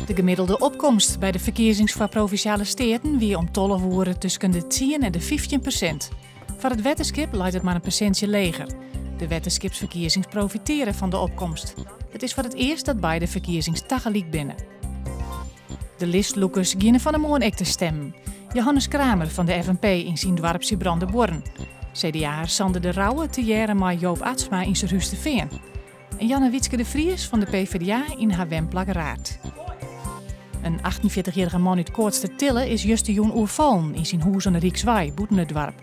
De gemiddelde opkomst by de ferkiezings foar Provinsjale Steaten wie om 12 oere tusken de 10 en de 15%. Foar it Wetterskip leit it mar in persintsje leger. De wetterskipsferkiezings profitearje fan de opkomst. It is foar it earst dat beide ferkiezings tagelyk binne. De listlûkers giene fan 'e moarn ek te stimmen. Johannes Kramer fan de FNP yn syn doarp Sibrandabuorren. CDA Sander de Rouwe tegearre mei Joop Atsma yn Surhústerfean. En Jannewietske de Vries fan de PvdA yn har wenplak Raard. In 48-jierrige man út Koatstertille is justerjûn oerfallen yn syn hûs oan de Rykswei, bûten it doarp.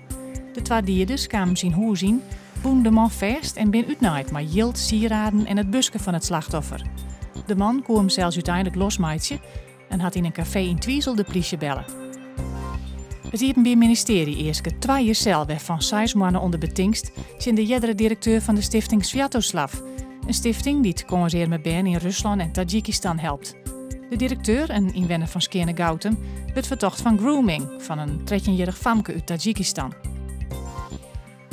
De twa dieders kamen syn hûs yn, bûnen de man fêst en bin útnaaid mei jild, sieraden en it buske fan it slachtoffer. De man koe himsels úteinlik losmeitsje en hat yn in kafee yn Twizel de plysje belle. It Iepenbier Ministearje easke twa jier sel wêrfan seis moanne ûnder betingst tsjin de eardere direkteur fan de stifting Sviatoslav, in stifting dy't kânsearme bern yn Ruslân en Tadzjikistan helpt. De direkteur, in ynwenner fan Skearnegoutum, wurdt fertocht fan grooming fan in trettjinjierrich famke út Tadzjikistan.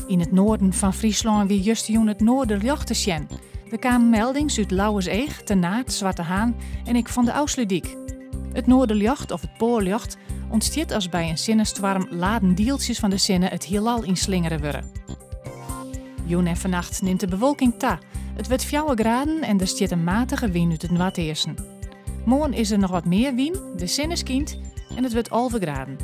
Yn it noarden fan Fryslân wie justerjûn it Noarderljocht te sjen. Der kamen meldings út Lauwerseach, Ternaard, Swarte Haan en ek fan de Ofslútdyk. It Noarderljocht of it Poalljocht ûntstiet as by in sinnestoarm laden dieltsjes fan de sinne it hielal ynslingere wurde. Jûn en fannacht nimt de bewolking ta. It wurdt 4 graden en der stiet in matige wyn út it noardeasten. Moarn is der noch wat mear wyn, de sinne skynt en it wurdt 11 graden.